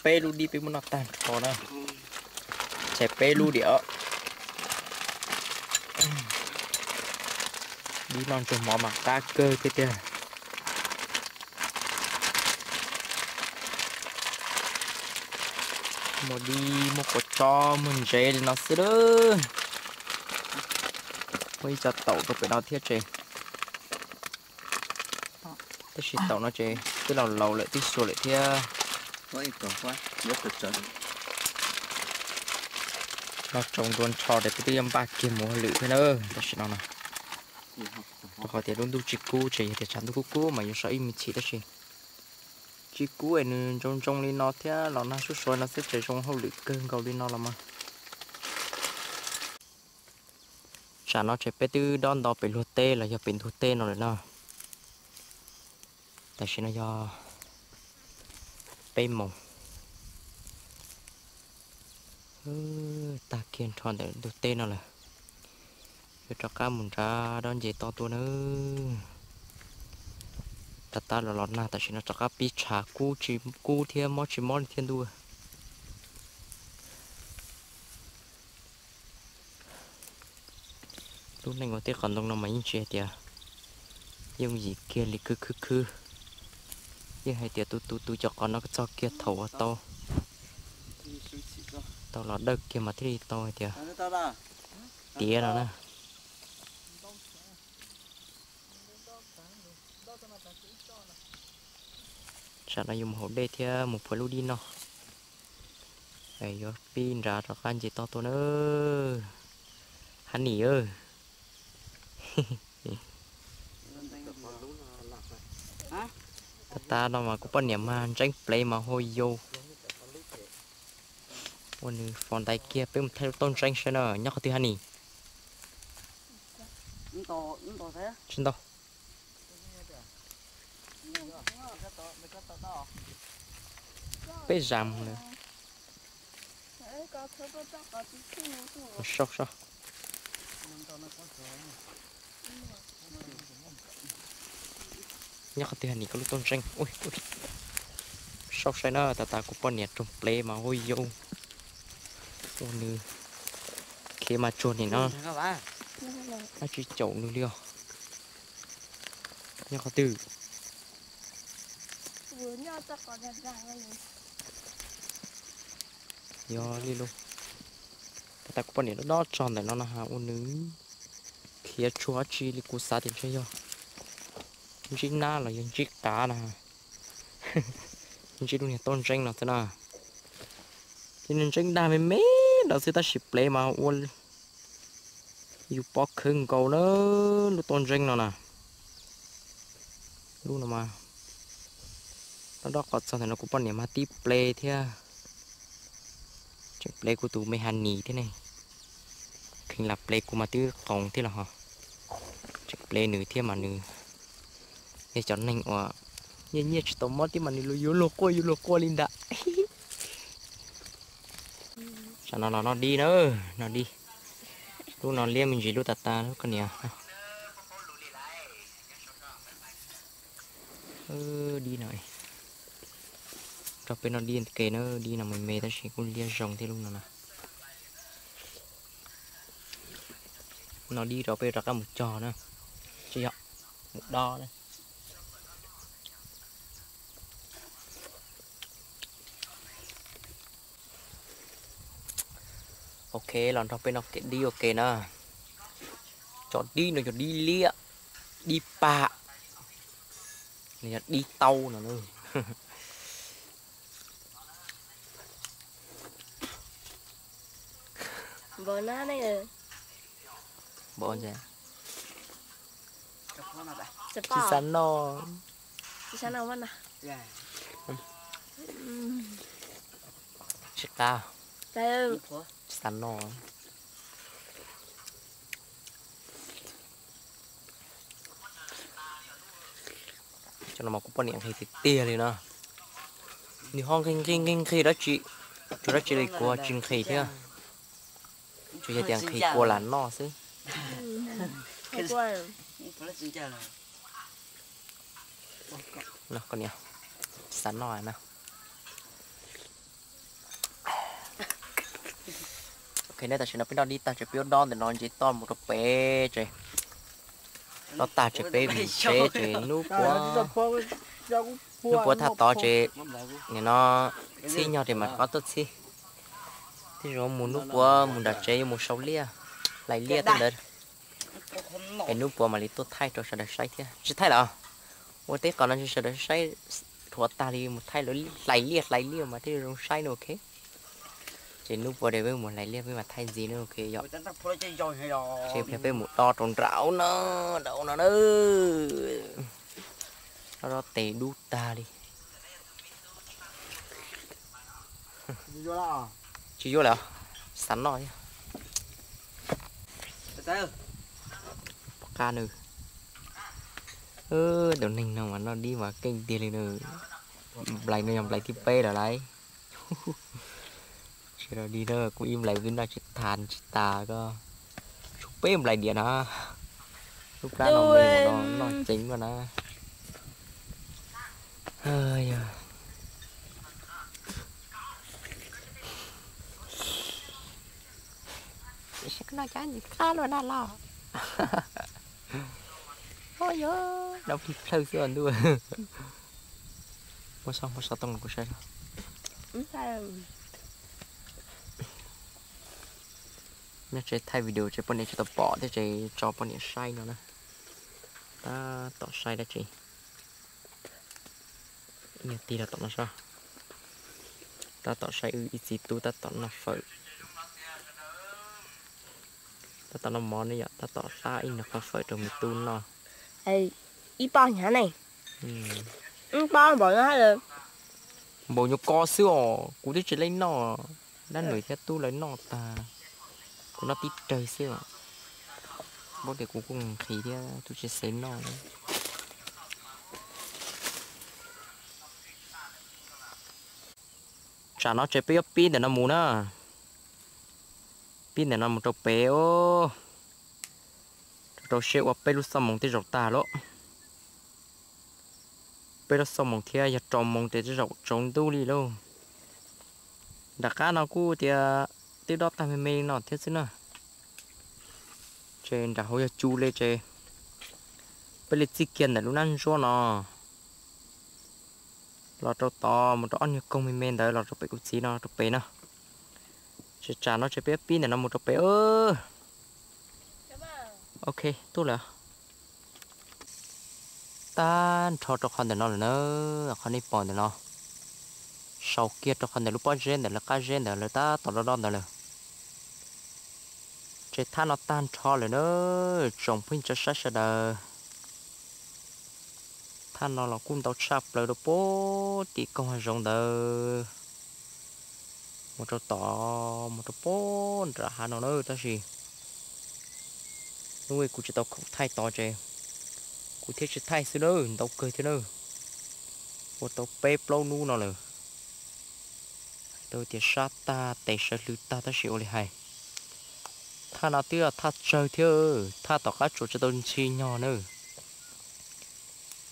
Peb lub dib peb muab noj tag nrho na. Tseg peb lub diam. Dib noj ntsuag mov mas qab kawg tiag tiag. Muaj dib, muaj kua txob, muaj ntsev li no xwb lawm. Muaj ib co taum rau pem no thiab tsev. Tab sis taum no ces twb laus laus lawm, twb xyuas lawm thiab. Noj tsau ntua nrho ces peb twb yuav npaj kiag mus hauj lwm thiab na. Tam sim no no, rau qhov tias lub ntuj tsis kub, ces yog tias tshav ntuj kub kub mas yuav so ib me chim tab sis tsis kub es nws ntsoov ntsoov li no thiab los nag suab suav no xwb ces zoo hauj lwm kawg nkaus li no los mas. Tsam no ces peb twb dob nto pem luag teb los yog pem ntug teb no lawm no. Tam sim no yog peb moos, tag kiag nrho ntawm ntug teb no lawm. Yuav rov qab mus nrad dob nce toj tuaj na. Tab tab los los nag, tam sim no rov qab pib tshav kub tsis kub thiab mob tsis mob li thiab ntuj. Lub neej ua teb qhov ntoo no mas yeej tsis hais tias yooj yim kiag li, khwb khwb khwb. Yeej hais tias tu tu tu cov qhov no txog kiag thaum uas tau, tau los dawj kiag mas thiaj li tau hais tias tiav no na. Tsam no yuav mus haus dej thiab mus phuav lub dib noj. Yuav pib nrad rov qab nce toj tuaj na. Honey, tab tab no mas kuv poj niam mas ntseeb plev mas hua yau. Ua nws fos ntais kiag peb mus thaij lub tauj ntseeb saib na, nyob qhov twg Honey? Tsis ntau. Peb zam lawm. Sau sau. Nyob qhov twg Honey, koj lub tauj ntseeb. Sau saib na, tab tab kuv poj niam raug plev mas hua yau. Ua nws khiav mas tsuag nim no, dab tsi caum nws li os. Nyob qhov twg? Yog li lauj. Tab tab kuv poj niam dob dob tso ntawm no no ha, ua nws khiav tsuag dab tsi li, kuv xav tias ntshe yog ntsib nab los yog ntsib qav na. Ntsib lub niag tauj ntseeb no xwb na. Ces nws ntseeb dag me me ntawd xwb tab sis plev mas ua yus pov khawv nkaus na, lub tauj ntseeb no na. Lub no mas dob dob qhov txog ntawm no kuv poj niam mas tib plev thiab. Tseem plev kuv tus me Honey thiab ne. Kheev lam plev kuv mas twb qoos thiab los ho. Tseem plev nws thiab mas nws yog cov neeg uas nyiaj nyiaj tsis tau mob thiab mas nws yuav luag quaj yuav luag quaj li ntawd. Tsam no los noj dib na, noj dib. Lub no liab me ntsis lub tas tas lub koj niam. Dib no, nrog peb noj dib ke na, dib no me me tab sis kuj liab zoo thiab lub no na. Noj dib rau peb rov qab mus cog na, tsis yog mus dob na. Ok, los nrog peb noj dib ua ke na. Cov dib no yog dib liab, dib pam, nws yog dib taub no na. Npaum no ne. Npaum ntse. Tsis xav noj. Tsis qab. Tsis xav noj. Cov no mas kuv poj niam nqhis tiag tiag li no. Nws ho nqhis nqhis nqhis nqhis dab tsi, tsuas dab tsi li kuv tsis nqhis thiab. Tsuas yog tias nqhis kua lam noj xwb. Koj niam, xav noj na. Ok, nej tam sim no peb noj dib tag ces peb yuav dob ntawm no ntsia toj mus rau pem ces, dob tag ces peb mus tsev ces hnub puav, hnub puav thaj tod ces nim no txhib nyog ces mam rov qab tuaj txhib. Tej zaum mus hnub puav mus nram tsev yuav mus sau liaj, hlais liaj tej ntawd. Es hnub puav mam li tuaj thaij rau sawv daws saib thiab. Tsis thaij lawm, ua teb qos no ntshe sawv daws saib dhuav tag li, mus thaij lawv hlais liaj hlais liaj mas thiaj zoo saib no, ok. Ces hnub puav ces peb mus hlais liaj peb mam thaij ntxiv no, ok yom. Ces peb mus dob rau nram no, nram no na. Dob dob tes dub tag li. Tsis yuav lawm, xav noj thiab. Pom qab nws, tus neeg no mas noj dib mas keej tiag li na. Nplais no yog nplais thib peb lawm lauj. Tsis rau dig na, kuv ib nplais kuv twb noj tsis tas tsis tas ko. Tshuav peb nplais diam na. Lub plab no me no noj ceev no na. Noj cov ntsis qab luaj na los. Ua yog noj plig plhawj xwb ntuj. Muab xov, muab xov tooj los kuv saib. Nyob tsev thaij video ces poj niam tsis tau pom thiab ces tso poj niam saib no na. Tab tom saib dab tsi? Ib niag tij los tom no saib. Tab tom saib wb ib txiv tub tab tom noj fawm. Tab tom noj mov ne yom, tab tom hlab ib nyuag qhov fawm rau me tub noj. Ib pob hnyav ne. Ib pob npaum no. Npaum nyuag ko xwb os, kuv twb tsis leej noj, dab num thiab tub lawv noj tag, kuv noj tib rawg xwb os. Npaum tias kuv kuj nqhis thiab twb tsis xav noj. Tsam no ces peb yuav pib ntawm no mus na. Pib ntawm no mus rau pem os. Rau rau siab ua peb lub xoj moos tej zaum tag lauj. Peb lub xoj moos thiab yog rau moos ces tej zaum tsaus ntuj li lauj. Nram qab no kuj tias twb dob tag me me li no thiab xwb na. Ces nram hauv yog cu li ces peb li txij kiag ntawm lub nab ntsuab no los rau tod mus rau ob niag koog me me ntawd los rau pem kuv txiv no rau pem na. Ces tsam no ces peb pib ntawm no mus rau pem. Ok, tuaj lawm. Tag nrho rau qhov ntawm no lawm na, qhov nej pom ntawm no. Sau kiag rau qhov ntawm lub pob zeb ntawm lawv qab zeb ntawd lawv tab tom dob dob ntawd lawm. Ces thaj no tag nrho lawm na, tsoom phooj ywg tsoom saib sawv daws. Thaj no los kuj ntau tshaj plaws rau pem tim koog hav zoov ntawd. Mus rau tod, mus rau pem nram hav no na, tab sis hnub kuv tsis tau khoom thaij tod ces kuv thiaj tsis thaij xwb na, ntau kawg thiab na. Ua tau peb plaub hnub no lawm. Hais tau tias sab tag tes sawv hlwv tag tab sis ua li hais, thaj no twb yog thaj tsawg thiab, thaj tom qab tsuas tsis tau ntshis nyog na.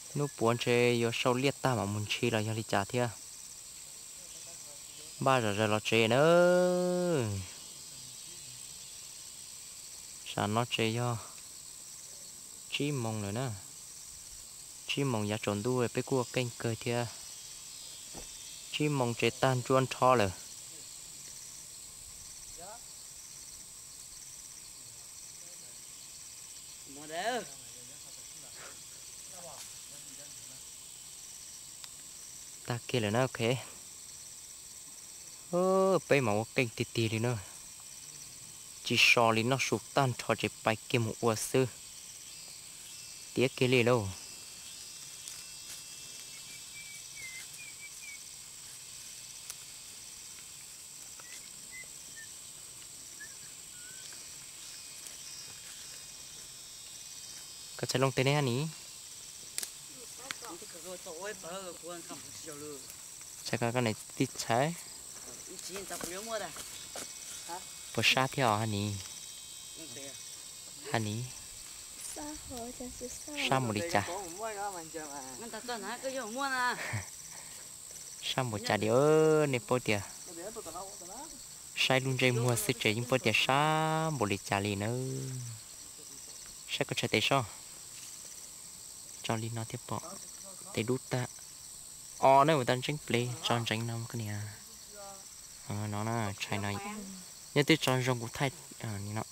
Hnub puav ntshe yuav sau liaj tag mam mus ntshis los yog li cas thiab. Npaj zom zaws los tsev na. Tsam no ces yog tsib moos lawm na. Tsib moos yav tsaus ntuj peb kuj ua keej kawg thiab. Tsib moos ces tag nruab nrho lawm. Tag kiag lawm na, ok. Peb mas ua keej tiag tiag li na. Tsis so li, noj su tag nrho ces pais kiag mus ua xwb. Tiav kiag li lauj. Koj txhais loo tej ne ha ni. Txhais koj, koj niam tij txhais. Puas sab thiab os ha ni? Ha ni. Sab npaum li cas? Sab npaum cas li, nej paub tias saib lub ntsej muag xwb ces yeej paub tias sab npaum li cas li na. Saib koj txhais tes soj. Tso li no thiaj pom. Tes dub tag. O, nej ua tau ntseeb plev, tso ntseev no koj niam. No na, tshais no. Nyob twb tso zoo kuv thaij no.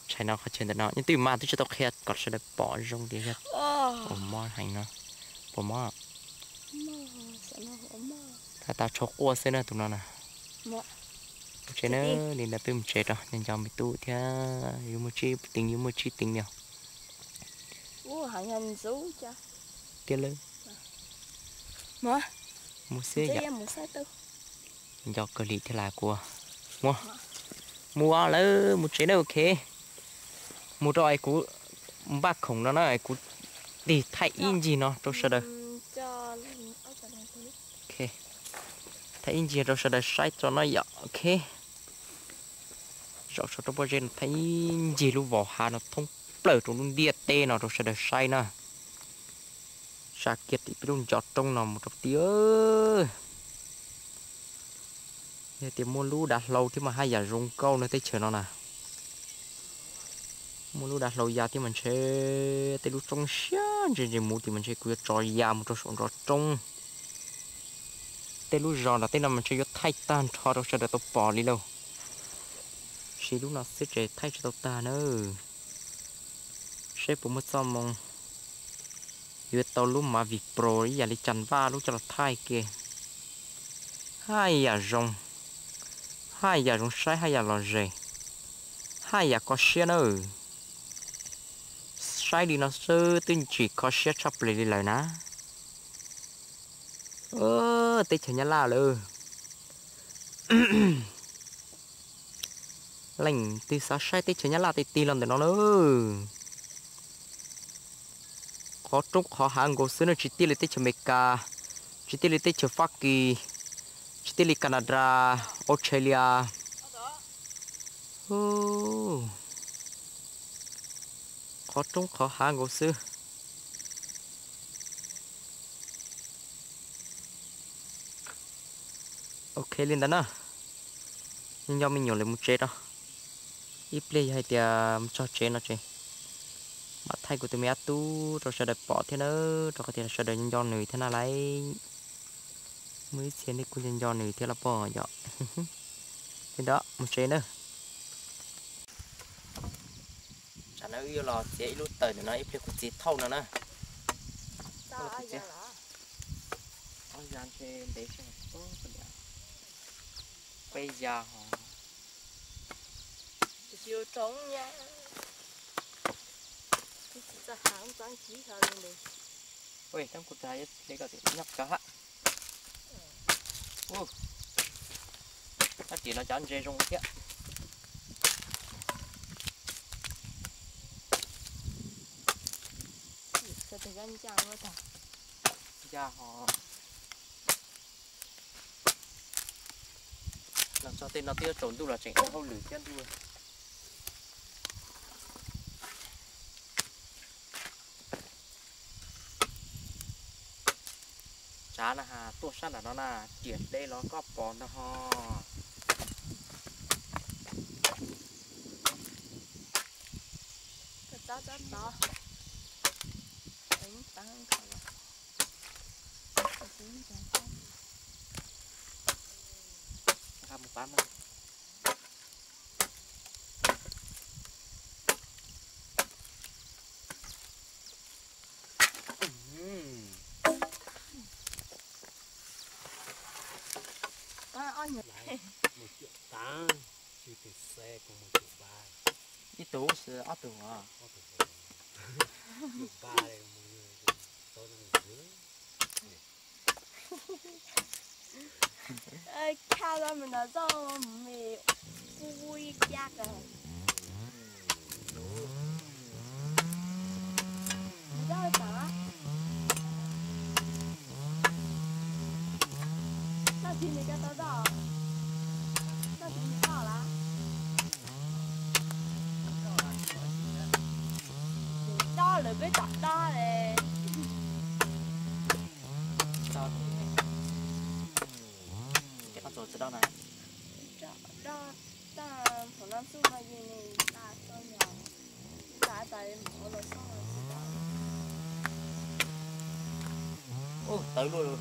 Tshais no qhov chaw ntawm no nyob twb mas twb tsis tau qhia kom sawv daws pom zoo tias yog. Ua mob heev no. Puas mob? Tag tag tsho quaj xwb na tus no na. Mus tsev na, li ntawd peb mus tsev rau, nco nco me tub thiab, yuav muaj tsib teev, yuav muaj tsib teev li. Tiag lawm. Mus xwb yom. Nco kawg li thiab las kuv. Mus, mus lawm, mus tsev na, ok. Mus rau es kuv npaj khoom no na, es kuv tig thaij ib ncig no rau sawv daws. Thaij ib ncig rau sawv daws saib tso no yom, ok. Zaum saum rau pob zeb no thaij ib ncig lub vos hav no thoob plaws rau lub ntiaj teb no rau sawv daws saib na. Tsa kiag tim peb lub ncov roob no mus rau tid. Yog tias muaj lub dav hlau thiab mas haj yam zoo nkauj no teb chaws no na. Muaj lub dav hlau ya thiab mas ntshe tej lub roob siab ntshe ntshe mus tim mas ntshe kuv yuav tso ya mus rau saum nrov roob. Tej lub zos nram tej no mas ntshe yuav thaij tag nrho rau sawv daws tau pom li lauj. Siv lub no xwb ces thaij tsis tau tag na. Seb puas muaj txoj moo yuav tau lub Mavic Pro ib yam li Canva lub coj los thaij kiag. Haj yam zoo, haj yam zoo saib, haj yam lom zem, haj yam kho siab na. Saib li no xwb twb tsis kho siab tshaj plaws li lawm na. Teb chaws Nyab Laj lawm. Leej twg xav saib teb chaws Nyab Laj tig tig los ntawm no na. Qhov roob qhov hav nkaus xwb na, tsis tiaj li teb chaws Amelikas, tsis tiaj li teb chaws Fab Kis, tsis tiaj li Canada, Australia. Qhov roob qhov hav nkaus xwb. Ok li ntawd na, nco nco me nyuam lawv mus tsev rau. Ib pliag yog hais tias mus txog tsev no ces mam thaij kuv tus me ab tub rau sawv daws pom thiab na, rau qhov tias sawv daws nco nco nws thiab na lauj. Muaj ib txhia nej kuj nco nco nws thiab los pom yom. Li ntawd mus tsev na. Tsam no wb yuav los txiav ib lub tawm ntawm no ib pliag kuv txiav thauj no na. Ob ya ntshe ntev, peb ya hos. Tab kuv tas hle kom nyob cov hab. Tab sis no cov ntses zoo thiab. Ncaj hos. Los txog tej no twb yuav tsaus ntuj los tseem ua hauj lwm thiab ntuj. Tsav na has tuaj sab nram no na, riam dej los koj pom ntag ho. Mus pab mas. Ib tug xwb ob tug os. Khaj zoj me no zoj me kuj ib cab kawg. Nws zoj tas. Noj tsis nws cov tau zoj. Noj tsis nws zoj lawm. Dob lawm peb tom dob le. Dob na. Dob tag nrho no xwb mas yeej tas txog yog tas tas mus ua los xoj los tsis tas. Ub, tawv luaj.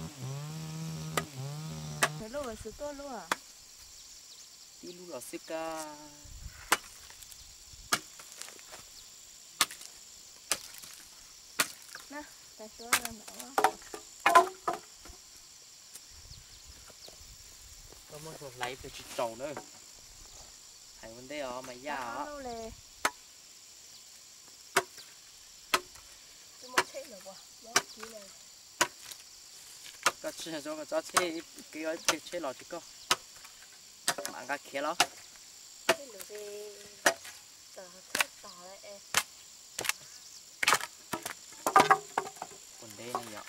Tawv luaj xwb tuaj luaj. Tib lub los xwb kab. Na, tas suab no. Koj muab hlais ib pliag tsis tsaus na. Hais ua ntej os mas yaj os. Koj tsis zoo koj tsob tsheb, kev ib pliag tsheb los tsis koj. Mam nqa khiav los. Ua ntev no yom.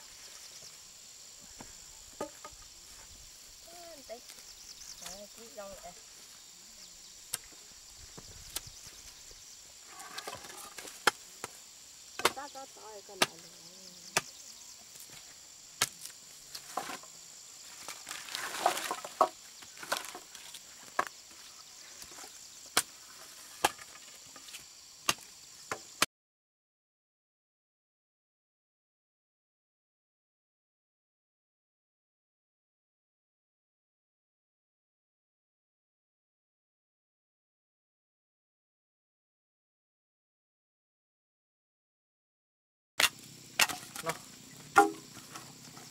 Los,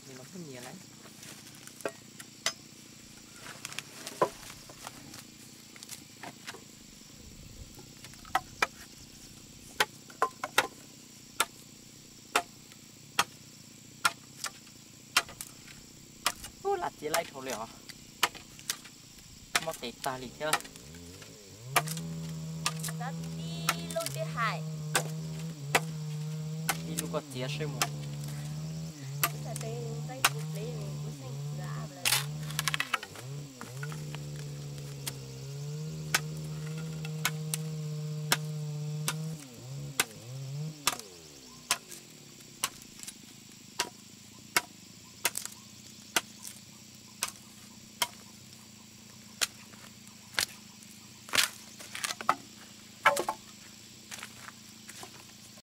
nws los pheej nyias lawm. Ub, lam txiav laib dhau li os. Mob tes tag li thiab. Tib lub tib hais. Ib lub koj txiav seb mus.